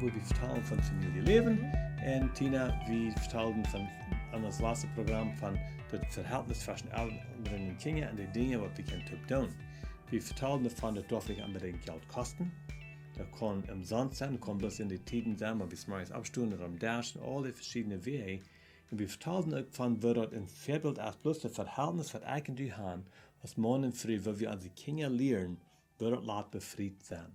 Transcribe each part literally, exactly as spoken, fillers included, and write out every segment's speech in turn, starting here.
Wie vetalen von Famieljeläwen. Mhm. Un Tina, wie vetalden von, aun ons latste Program von daut Verhältnis tweschen Elren un Kjinja un de Dinja waut wie kjennen toop doonen. Wie vetalden doavon, daut darf nich onbedinjt Jelt kosten. Daut kaun omsonst sennen, kaun bloos en de Tieden sennen, wan wie zemorjes oppstonen, aum Desch un aul de veschiedne Wäaj. Un wie vetalden uk von woo daut een Väabilt es, bloos daut Verhältnis waut ekj un du han, aus Maun un Fru, woo wie onse Kjinja lieren, woo daut lat befriet sennen.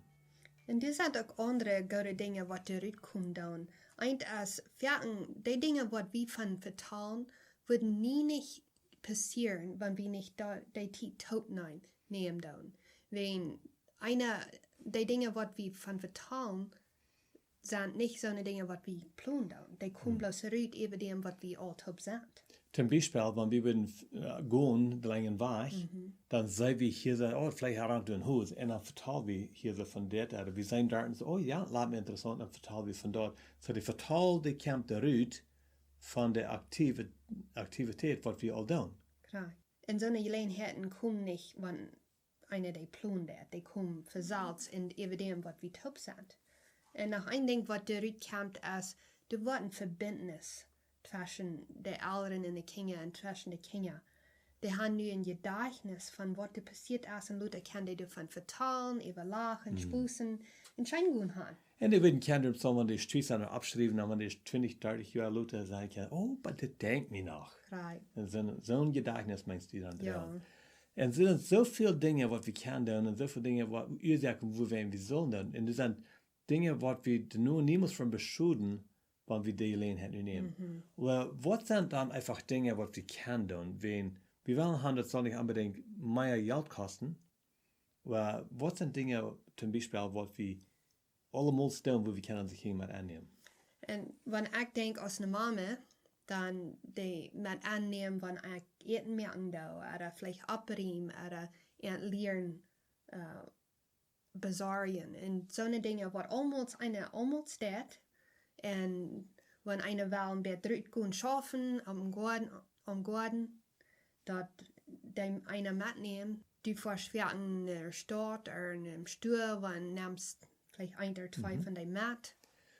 Un doa sent uk aundre goode Dinja waut doa rutkomen doonen. Eent es, foaken, de Dinja waut wie von vetalen, wudden nie nich passieren, wan wie nich de, de Tiet toop neem-, nämen doonen. Wan eena, de Dinja waut wie von vetalen, sent nich soone Dinja waut wie plonen doonen. Dee komen, hm, bloos rut äwa däm waut wie aul toop sent. Toom Biespel, wan wie wudden, äh, gonen, de lange Wajch, mhm, dan sent wie hia soo, oh, veleicht ha wie een Hus, un dan vetal wie hia soo von dit, ooda wie sent doa un soo, oh jo, lat mie interessaunt, dan vetal wie von doa. Soo, de Vetal, dee kjemt rut von de Aktivi-, Aktivität waut wie aul doonen. Kloa. Un soone Jeläajenheiten komen nich, wan eena dee plont, dee komen von selfst un äwa däm waut wie toop sent. Un noch een Dinkj waut doa rut kjemt es, doa woat een Vebintnis tweschen de Elren un de Kjinja un tweschen de Kjinja. Dee han nu een Jedajchtnis von waut doa passieet es un lota kjennen dee doavon vetalen, äwalachen, hm, spusen un scheen gonen han. Un dee wudden kjennen, soo wan dee Striet aun oppschriewen, dan wan dee twintich, dartich Joa lota sajen kjennen, oh, oba dit denkjt mie noch. Kloa. Un soon, soon Jedajchtnis meenst du dan, jo, droagen. Un doa sent soo väl Dinja waut wie kjennen doonen un soo väl Dinja waut, Uasoaken woo wie, wie sellen doonen. Un doa sent Dinja waut wie doano niemols von beschoden, wan wie de Jeläajenheit nu nämen. Mhm. Oba waut sent dan eefach Dinja waut wie kjennen doonen? Wan, wie wellen han, daut saul nich onbedinjt mea Jelt kosten. Oba waut sent Dinja, toom Biespel, waut wie aulemol doonen, woo wie kjennen onse Kjinja met aunnämen? Un wan ekj denkj aus eene Mame, dan dee met aunnämen, wan ekj Äten moaken doo, ooda veleicht oppriemen, ooda an lieren, äh, besorjen. Un soone Dinja waut aulemol eena aulemol deit. Un wan eena well een bät rut gonen schaufen, aum Goaden, aum Goaden, daut dee eena metnemt, du foascht foaken no de Staut ooda no een Stua, wan nemst veleicht een ooda twee, mhm, von dee met.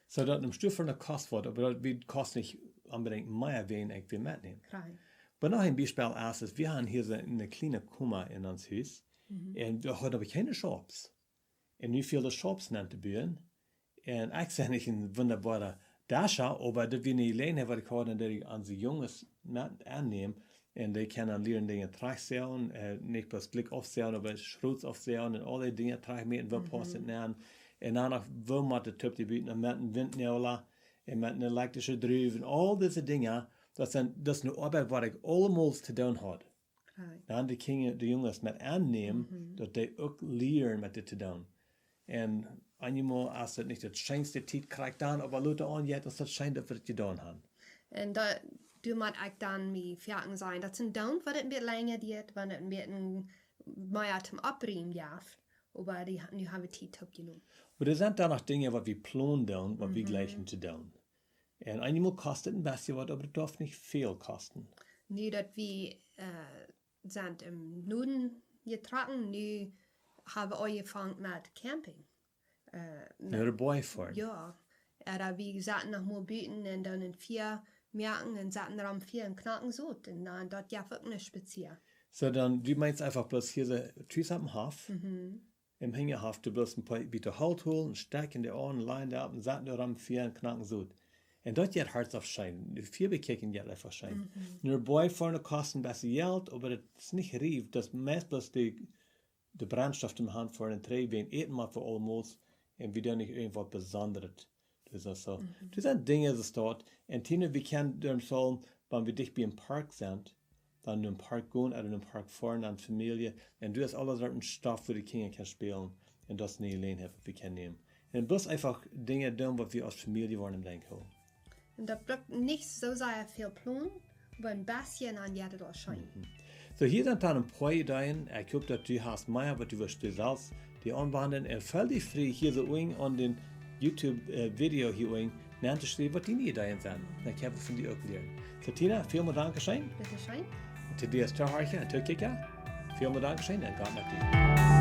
Soo daut een Stua fa de Kost woat, oba daut wie, kost nich onbedinjt mea, wan ekj dee metneem. Kloa. Oba noch een Biespel es, es wie han hia soo eene kjliene Koma en ons Hus. Mhm. Un wie hauden oba kjeene Schaups. Un nu fäld de Schaups nenn to buen. Un ekj sie nich een wundaboara Dascha, oba daut wia eene Jeläajenheit waut ekj haud, daut ekj onse Junges met aunnäm. Un dee kjennen dan lieren Dinja trajchtseien, äh, nich bloos Jlikj aufseien, oba Schrot aufseien un aul dee Dinja trajchtmoaken, woo, mhm, paust et nenn. Un dan noch, woo mott de Tupp dee buten, un met een Wintnäajla, un met eene elektrische Druw, aul dise Dinja, daut sent, daut es eene Oabeit waut ekj aulemol to doonen haud. Kloa. Dan de Kjinja, de Junges met aunnämen, mhm, daut dee uk lieren met dit to doonen. Un eenjemol es daut nich daut scheenste Tiet, krakjt dan, oba lota aun, jo, daut es daut scheen daut wie daut jedonen haben. Un daut, doa mott ekj dan mie foaken sajen, daut es een Doonen waut een bät lenja diat, wan et een bät mea toom Oppriemen jeft, oba dee ha-, nu ha wie Tiet toop jenomen. Oba doa sent dan noch Dinja waut wie plonen doonen, waut wie, mhm, jleichen to doonen. Un eenjemol kost et een bät waut, oba et darf nich väl kosten. Nu daut wie, äh, sent em Nuaden jetrocken, nu ha wie aunjefongen met Camping. Äh, no de Boaj foaren. Jo. Ooda wie saten noch mol buten un dan een Fia moaken un saten rom Fia un knoaken Sot. Un dan daut jeft uk een Spazia. Soo dan, du meenst eefach bloos hia soo, tus oppem Hoff. Mhm. Em Hinjahoff, du bloos een poa Bieta Holt holen, een Stekj en de Haunt, lajen doa opp un saten doa rom Fia un knoaken Sot. Un daut jeit hia uk scheen. De Fia bekjikjen jeit eefach scheen. Mhm. No de Boaj foaren kost een bät Jelt, oba daut es nich rief, daut es meist bloos de, de Brennstoff toom han fa een Tree, wan Äten motten wie aulemol, un wie doonen nich irjent waut Besondret. Daut es soo. Mhm. Daut sent Dinja, daut steit. Un Tina, wie kjennen doa soo, wan wie dicht bie een Park sent, dan en een Park gonen, ooda en een Park foaren, aun Famielje. Un doa es aule Sorten Stoff fa de Kjinja kjennen spälen. Un daut es eene Jeläajenheit waut wie kjennen nämen. Un bloos eefach Dinja doonen waut wie aus Famielje woaren em Denkj hoolen. Un daut brukt nich soo sea väl Plon, oba een bät un dan jeit et aul scheen. Mhm. Soo, hia sent dan een poa Ideeen. Ekj hop daut du hast mea waut du wurscht du selfst die aunwenjen. Un feel die frie hia soo unjen aun dän YouTube, äh, Video hia unjen nenn to schriewen waut diene Ideeen sent. Dan kjenn wie von die uk lieren. Soo, Tina, välmol dankscheen. Bitte scheen. Un to die aus Tohorcha un Tokjikja, välmol dankscheen un Gott met die.